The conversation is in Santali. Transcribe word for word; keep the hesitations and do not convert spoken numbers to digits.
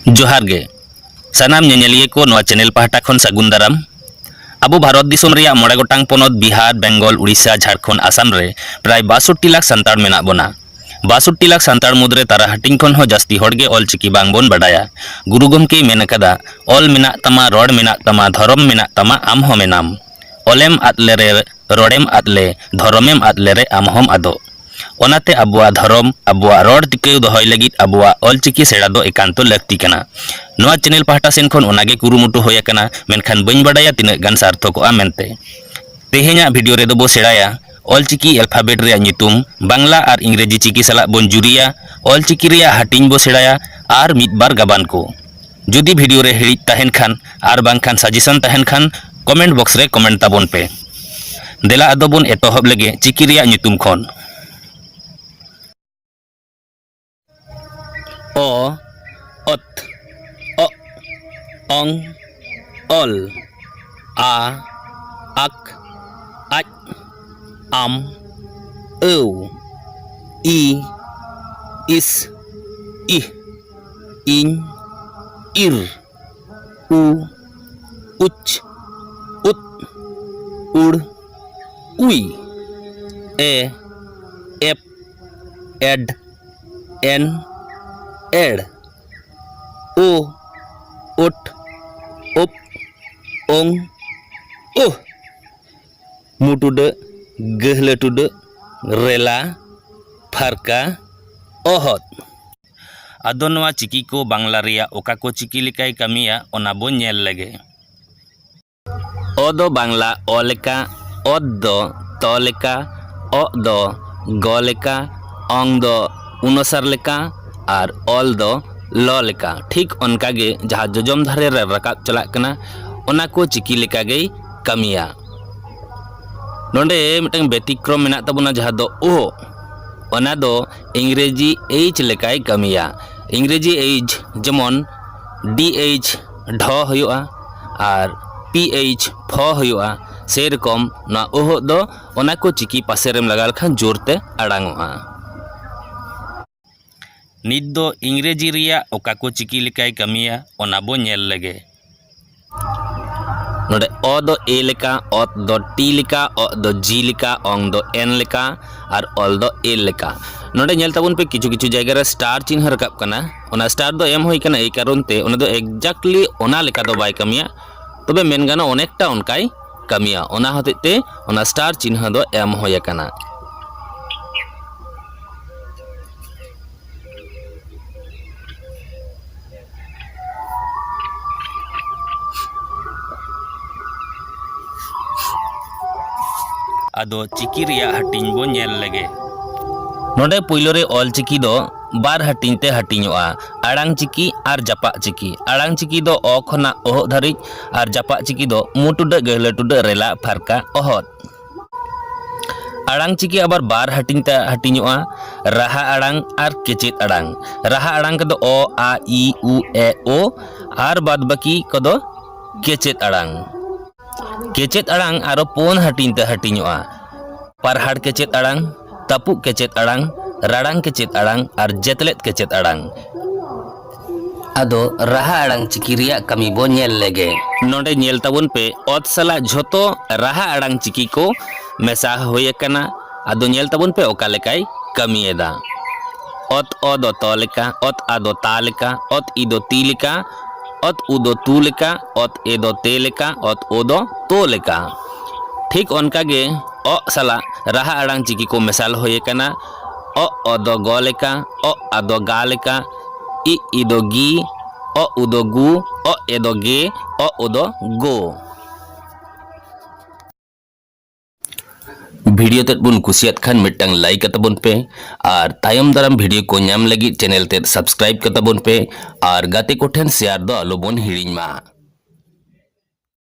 ᱡᱚᱦᱟᱨ ᱜᱮ᱾ ᱥᱟᱱᱟᱢ ᱧᱮᱧᱮᱞᱤᱭᱟᱹ ᱠᱚ ᱱᱚᱣᱟ ᱪᱮᱱᱮᱞ ᱯᱟᱦᱴᱟ ᱠᱷᱚᱱ ᱥᱟᱹᱜᱩᱱ ᱫᱟᱨᱟᱢ᱾ ᱟᱵᱚ ᱵᱷᱟᱨᱚᱛ ᱫᱤᱥᱚᱢ ᱨᱮᱭᱟᱜ ᱢᱚᱬᱮ ᱜᱚᱴᱟᱝ ᱯᱚᱱᱚᱛ ᱵᱤᱦᱟᱨ, ᱵᱮᱝᱜᱚᱞ, ᱩᱲᱤᱥᱥᱟ, ᱡᱷᱟᱲᱠᱷᱚᱸᱰ, ᱟᱥᱟᱢ ᱨᱮ ᱯᱨᱟᱭ ᱵᱟᱥᱚᱴᱴᱤ ᱞᱟᱠᱷ ᱥᱟᱱᱛᱟᱲ ᱢᱮᱱᱟᱜ ᱵᱚᱱᱟ᱾ ᱵᱟᱥᱚᱴᱴᱤ ᱞᱟᱠᱷ ᱥᱟᱱᱛᱟᱲ ᱢᱩᱫᱽᱨᱮ ᱛᱟᱨᱟ ᱦᱟᱹᱴᱤᱧ ᱠᱷᱚᱱ ᱦᱚᱸ ᱡᱟᱹᱥᱛᱤ ᱦᱚᱲ ᱜᱮ ᱚᱞ ᱪᱤᱠᱤ ᱵᱟᱝ ᱵᱚᱱ ᱵᱟᱰᱟᱭᱟ᱾ ᱜᱩᱨᱩ ᱜᱚᱢᱠᱮᱭ ᱢᱮᱱ ᱟᱠᱟᱫᱟ, "ᱚᱞ ᱢᱮᱱᱟᱜ ᱛᱟᱢᱟ, ᱨᱚᱲ ᱢᱮᱱᱟᱜ ᱛᱟᱢᱟ, ᱫᱷᱚᱨᱚᱢ ᱢᱮᱱᱟᱜ ᱛᱟᱢᱟ, ᱟᱢ ᱦᱚᱸ ᱢᱮᱱᱟᱢ᱾" ᱚᱞᱮᱢ ᱟᱫ ᱞᱮᱨᱮ, ᱨᱚᱲᱮᱢ ᱟᱫ ᱞᱮ, ᱫᱷᱚᱨᱚᱢᱮᱢ ᱟᱫ ᱞᱮᱨᱮ, ᱟᱢ ᱦᱚᱸᱢ ᱟᱫᱚᱜ᱾ ᱚᱱᱟᱛᱮ ᱟᱵᱚᱣᱟᱜ ᱫᱷᱚᱨᱚᱢ, ᱟᱵᱚᱣᱟᱜ ᱨᱚᱲ ᱴᱤᱠᱟᱹᱣ ᱫᱚᱦᱚᱭ ᱞᱟᱹᱜᱤᱫ ᱟᱵᱚᱣᱟᱜ ᱚᱞ ᱪᱤᱠᱤ ᱥᱮᱬᱟ ᱫᱚ ᱮᱠᱟᱱᱛᱚ ᱞᱟᱹᱠᱛᱤ ᱠᱟᱱᱟ᱾ ᱱᱚᱣᱟ ᱪᱮᱱᱮᱞ ᱯᱟᱦᱴᱟ ᱥᱮᱱ ᱠᱷᱚᱱ ᱚᱱᱟᱜᱮ ᱠᱩᱨᱩᱢᱩᱴᱩ ᱦᱩᱭ ᱟᱠᱟᱱᱟ, ᱢᱮᱱᱠᱷᱟᱱ ᱵᱟᱹᱧ ᱵᱟᱰᱟᱭᱟ ᱛᱤᱱᱟᱹᱜ ᱜᱟᱱ ᱥᱟᱨᱛᱷᱚᱠᱚᱜᱼᱟ ᱢᱮᱱᱛᱮ᱾ ᱛᱮᱦᱮᱧᱟᱜ ᱵᱷᱤᱰᱤᱭᱳ ᱨᱮᱫᱚ ᱵᱚ ᱥᱮᱬᱟᱭᱟ ᱚᱞ ᱪᱤᱠᱤ ᱟᱞᱯᱷᱟᱵᱮᱴ ᱨᱮᱭᱟᱜ ᱧᱩᱛᱩᱢ, ᱵᱟᱝᱞᱟ ᱟᱨ ᱤᱝᱨᱮᱡᱤ ᱪᱤᱠᱤ ᱥᱟᱞᱟᱜ ᱵᱚᱱ ᱡᱩᱨᱤᱭᱟ, ᱚᱞ ᱪᱤᱠᱤ ᱨᱮᱭᱟᱜ ᱦᱟᱹᱴᱤᱧ ᱵᱚ ᱥᱮᱬᱟᱭᱟ ᱟᱨ ᱢᱤᱫ ᱵᱟᱨ ᱜᱟᱵᱟᱱ ᱠᱚ᱾ ᱡᱩᱫᱤ ᱵᱷᱤᱰᱤᱭᱳ ᱨᱮ ᱦᱤᱲᱤᱡ ᱛᱟᱦᱮᱱ ᱠᱷᱟᱱ ᱟᱨ ᱵᱟᱝᱠᱷᱟᱱ ᱥᱟᱡᱮᱥᱚᱱ ᱛᱟᱦᱮᱱ ᱠᱷᱟᱱ ᱠᱚᱢᱮᱱᱴ ᱵᱚᱠᱥ ᱨᱮ ᱠᱚᱢᱮᱱᱴ ᱛᱟᱵᱚᱱ ᱯᱮ᱾ ᱫᱮᱞᱟ ᱟᱫᱚ ᱵᱚᱱ ᱮᱛᱚᱦᱚᱵ ᱞᱮᱜᱮ ᱪᱤᱠᱤ ᱨᱮᱭᱟᱜ ᱧᱩᱛᱩᱢ ᱠᱷᱚᱱ᱾ ᱚ, ᱚᱛ, ᱚᱜ, ᱚᱝ, ᱚᱞ, ᱟ, ᱟᱠ, ᱟᱡ, ᱟᱢ, ᱟᱹᱣ, ᱤ, ᱤᱥ, ᱤᱦ, ᱤᱧ, ᱤᱨ, ᱩ, ᱩᱪ, ᱩᱫ, ᱩᱲ, ᱩᱭ, ᱮ, ᱮᱯ, ᱮᱰ, ᱮᱱ, ᱮᱲ, ᱳ, ᱳᱴ, ᱳᱯ, ᱳᱝ, ᱳᱦ᱾ ᱢᱩ ᱴᱩᱰᱟᱹᱜ, ᱜᱟᱹᱦᱞᱟᱹ ᱴᱩᱰᱟᱹᱜ, ᱨᱮᱞᱟ, ᱯᱷᱟᱨᱠᱟ, ᱚᱦᱚᱫ᱾ ᱟᱫᱚ ᱱᱚᱣᱟ ᱪᱤᱠᱤ ᱠᱚ ᱵᱟᱝᱞᱟ ᱨᱮᱭᱟᱜ ᱚᱠᱟ ᱠᱚ ᱪᱤᱠᱤ ᱞᱮᱠᱟᱭ ᱠᱟᱹᱢᱤᱭᱟ, ᱚᱱᱟ ᱵᱚ ᱧᱮᱞ ᱞᱮᱜᱮ᱾ ᱚ ᱫᱚ ᱵᱟᱝᱞᱟ ᱚ ᱞᱮᱠᱟ, ᱚᱛ ᱫᱚ ᱛᱚ ᱞᱮᱠᱟ, ᱚᱜ ᱫᱚ ᱜᱚ ᱞᱮᱠᱟ, ᱚᱝ ᱫᱚ ᱩᱱᱚᱥᱟᱨ ᱞᱮᱠᱟ, ᱟᱨ ᱚᱞ ᱫᱚ ᱞᱚ ᱞᱮᱠᱟ᱾ ᱴᱷᱤᱠ ᱚᱱᱠᱟ ᱜᱮ ᱡᱟᱦᱟᱸ ᱡᱚᱡᱚᱢ ᱫᱷᱟᱨᱮ ᱨᱮ ᱨᱟᱠᱟᱵ ᱪᱟᱞᱟᱜ ᱠᱟᱱᱟ, ᱚᱱᱟ ᱠᱚ ᱪᱤᱠᱤ ᱞᱮᱠᱟ ᱜᱮᱭ ᱠᱟᱹᱢᱤᱭᱟ᱾ ᱱᱚᱰᱮ ᱢᱤᱫᱴᱟᱝ ᱵᱮᱛᱤᱠᱨᱚᱢ ᱢᱮᱱᱟᱜ ᱛᱟᱵᱚᱱᱟ, ᱡᱟᱦᱟᱸ ᱫᱚ ᱳᱦ, ᱚᱱᱟ ᱫᱚ ᱤᱝᱨᱮᱡᱤ ᱮᱭᱤᱪ ᱞᱮᱠᱟᱭ ᱠᱟᱹᱢᱤᱭᱟ᱾ ᱤᱝᱨᱮᱡᱤ ᱮᱭᱤᱪ ᱡᱮᱢᱚᱱ ᱰᱤ ᱮᱭᱤᱪ ᱰᱷᱚ ᱦᱩᱭᱩᱜᱼᱟ ᱟᱨ ᱯᱤ ᱮᱭᱤᱪ ᱯᱷᱚ ᱦᱩᱭᱩᱜᱼᱟ, ᱥᱮᱨᱚᱠᱚᱢ ᱱᱚᱣᱟ ᱳᱦ ᱫᱚ ᱚᱱᱟ ᱠᱚ ᱪᱤᱠᱤ ᱯᱟᱥᱮᱨᱮᱢ ᱞᱟᱜᱟᱣ ᱞᱮᱠᱷᱟᱱ ᱡᱳᱨᱛᱮ ᱟᱲᱟᱝᱚᱜᱼᱟ᱾ ᱱᱤᱛ ᱫᱚ ᱤᱝᱨᱮᱡᱤ ᱨᱮᱭᱟᱜ ᱚᱠᱟ ᱠᱚ ᱪᱤᱠᱤ ᱞᱮᱠᱟᱭ ᱠᱟᱹᱢᱤᱭᱟ, ᱚᱱᱟ ᱵᱚ ᱧᱮᱞ ᱞᱮᱜᱮ᱾ ᱱᱚᱰᱮ ᱚ ᱫᱚ ᱮ ᱞᱮᱠᱟ, ᱚᱛ ᱫᱚ ᱴᱤ ᱞᱮᱠᱟ, ᱚᱜ ᱫᱚ ᱡᱤ ᱞᱮᱠᱟ, ᱚᱝ ᱫᱚ ᱮᱱ ᱞᱮᱠᱟ, ᱟᱨ ᱚᱞ ᱫᱚ ᱮᱞ ᱞᱮᱠᱟ᱾ ᱱᱚᱰᱮ ᱧᱮᱞ ᱛᱟᱵᱚᱱ ᱯᱮ, ᱠᱤᱪᱷᱩ ᱠᱤᱪᱷᱩ ᱡᱟᱭᱜᱟ ᱨᱮ ᱥᱴᱟᱨ ᱪᱤᱱᱦᱟᱹ ᱨᱟᱠᱟᱵ ᱠᱟᱱᱟ᱾ ᱚᱱᱟ ᱥᱴᱟᱨ ᱫᱚ ᱮᱢ ᱦᱩᱭ ᱠᱟᱱᱟ ᱮᱭ ᱠᱟᱨᱚᱱ ᱛᱮ, ᱚᱱᱟ ᱫᱚ exactly ᱚᱱᱟ ᱞᱮᱠᱟ ᱫᱚ ᱵᱟᱭ ᱠᱟᱹᱢᱤᱭᱟ, ᱛᱚᱵᱮ ᱢᱮᱱ ᱜᱟᱱᱚᱜᱼᱟ ᱚᱱᱮᱠᱴᱟ ᱚᱱᱠᱟᱭ ᱠᱟᱹᱢᱤᱭᱟ᱾ ᱚᱱᱟ ᱦᱚᱛᱮᱡ ᱛᱮ ᱚᱱᱟ ᱥᱴᱟᱨ ᱪᱤᱱᱦᱟᱹ ᱫᱚ ᱮᱢ ᱦᱩᱭ ᱟᱠᱟᱱᱟ᱾ ᱟᱫᱚ ᱪᱤᱠᱤ ᱨᱮᱭᱟᱜ ᱦᱟᱹᱴᱤᱧ ᱵᱚ ᱧᱮᱞ ᱞᱮᱜᱮ᱾ ᱱᱚᱰᱮ ᱯᱩᱭᱞᱩ ᱨᱮ ᱚᱞ ᱪᱤᱠᱤ ᱫᱚ ᱵᱟᱨ ᱦᱟᱹᱴᱤᱧ ᱛᱮ ᱦᱟᱹᱴᱤᱧᱚᱜᱼᱟ, ᱟᱲᱟᱝ ᱪᱤᱠᱤ ᱟᱨ ᱡᱟᱯᱟᱜ ᱪᱤᱠᱤ᱾ ᱟᱲᱟᱝ ᱪᱤᱠᱤ ᱫᱚ ᱚ ᱠᱷᱚᱱᱟᱜ ᱚᱦᱚᱜ ᱫᱷᱟᱹᱨᱤᱡ ᱟᱨ ᱡᱟᱯᱟᱜ ᱪᱤᱠᱤ ᱫᱚ ᱢᱩ ᱴᱩᱰᱟᱹᱜ ᱜᱟᱹᱦᱞᱟᱹ ᱴᱩᱰᱟᱹᱜ ᱨᱮᱞᱟ ᱯᱷᱟᱨᱠᱟ ᱚᱦᱚᱫ᱾ ᱟᱲᱟᱝ ᱪᱤᱠᱤ ᱟᱵᱟᱨ ᱵᱟᱨ ᱦᱟᱹᱴᱤᱧ ᱛᱮ ᱦᱟᱹᱴᱤᱧᱚᱜᱼᱟ, ᱨᱟᱦᱟ ᱟᱲᱟᱝ ᱟᱨ ᱠᱮᱪᱮᱫ ᱟᱲᱟᱝ᱾ ᱨᱟᱦᱟ ᱟᱲᱟᱝ ᱠᱚᱫᱚ ᱚ, ᱟ, ᱤ, ᱩ, ᱮ, ᱳ ᱟᱨ ᱵᱟᱫ ᱵᱟᱹᱠᱤ ᱠᱚᱫᱚ ᱠᱮᱪᱮᱫ ᱟᱲᱟᱝ᱾ ᱠᱮᱪᱮᱫ ᱟᱲᱟᱝ ᱟᱨᱚ ᱯᱩᱱ ᱦᱟᱹᱴᱤᱧ ᱛᱮ ᱦᱟᱹᱴᱤᱧᱚᱜᱼᱟ, ᱯᱟᱨᱦᱟᱲ ᱠᱮᱪᱮᱫ ᱟᱲᱟᱝ, ᱛᱟᱹᱯᱩᱜ ᱠᱮᱪᱮᱫ ᱟᱲᱟᱝ, ᱨᱟᱲᱟᱝ ᱠᱮᱪᱮᱫ ᱟᱲᱟᱝ ᱟᱨ ᱡᱮᱛᱞᱮᱫ ᱠᱮᱪᱮᱫ ᱟᱲᱟᱝ᱾ ᱟᱫᱚ ᱨᱟᱦᱟ ᱟᱲᱟᱝ ᱪᱤᱠᱤ ᱨᱮᱭᱟᱜ ᱠᱟᱹᱢᱤ ᱵᱚ ᱧᱮᱞ ᱞᱮᱜᱮ᱾ ᱱᱚᱰᱮ ᱧᱮᱞ ᱛᱟᱵᱚᱱ ᱯᱮ, ᱚᱛ ᱥᱟᱞᱟᱜ ᱡᱷᱚᱛᱚ ᱨᱟᱦᱟ ᱟᱲᱟᱝ ᱪᱤᱠᱤ ᱠᱚ ᱢᱮᱥᱟ ᱦᱩᱭ ᱟᱠᱟᱱᱟ᱾ ᱟᱫᱚ ᱧᱮᱞ ᱛᱟᱵᱚᱱ ᱯᱮ ᱚᱠᱟ ᱞᱮᱠᱟᱭ ᱠᱟᱹᱢᱤᱭᱮᱫᱟ᱾ ᱚᱛ ᱚ ᱫᱚ ᱛᱚ ᱞᱮᱠᱟ, ᱚᱛ ᱟ ᱫᱚ ᱛᱟ ᱞᱮᱠᱟ, ᱚᱛ ᱤ ᱫᱚ ᱛᱤ ᱞᱮᱠᱟ, ᱚᱛ ᱩ ᱫᱚ ᱛᱩ ᱞᱮᱠᱟ, ᱚᱛ ᱮ ᱫᱚ ᱛᱮ ᱞᱮᱠᱟ, ᱚᱛ ᱳ ᱫᱚ ᱛᱳ ᱞᱮᱠᱟ᱾ ᱴᱷᱤᱠ ᱚᱱᱠᱟ ᱜᱮ ᱚᱜ ᱥᱟᱞᱟᱜ ᱨᱟᱦᱟ ᱟᱲᱟᱝ ᱪᱤᱠᱤ ᱠᱚ ᱢᱮᱥᱟᱞ ᱦᱩᱭ ᱟᱠᱟᱱᱟ᱾ ᱚᱜ ᱚ ᱫᱚ ᱜᱚ ᱞᱮᱠᱟ, ᱚᱜ ᱟ ᱫᱚ ᱜᱟ ᱞᱮᱠᱟ, ᱤᱜ ᱤ ᱫᱚ ᱜᱤ, ᱚᱜ ᱩ ᱫᱚ ᱜᱩ, ᱚᱜ ᱮ ᱫᱚ ᱜᱮ, ᱚᱜ ᱳ ᱫᱚ ᱜᱳ᱾ ᱵᱷᱤᱰᱤᱭᱳ ᱛᱮᱫ ᱵᱚᱱ ᱠᱩᱥᱤᱭᱟᱫ ᱠᱷᱟᱱ ᱢᱤᱫᱴᱟᱝ ᱞᱟᱭᱤᱠ ᱠᱟᱛᱟᱵᱚᱱ ᱯᱮ, ᱟᱨ ᱛᱟᱭᱚᱢ ᱫᱟᱨᱟᱢ ᱵᱷᱤᱰᱤᱭᱳ ᱠᱚ ᱧᱟᱢ ᱞᱟᱹᱜᱤᱫ ᱪᱮᱱᱮᱞ ᱛᱮᱫ ᱥᱟᱵᱥᱠᱨᱟᱭᱤᱵ ᱠᱟᱛᱟᱵᱚᱱ ᱯᱮ, ᱟᱨ ᱜᱟᱛᱮ ᱠᱚᱴᱷᱮᱱ ᱥᱮᱭᱟᱨ ᱫᱚ ᱟᱞᱚᱵᱚᱱ ᱦᱤᱲᱤᱧ ᱢᱟ᱾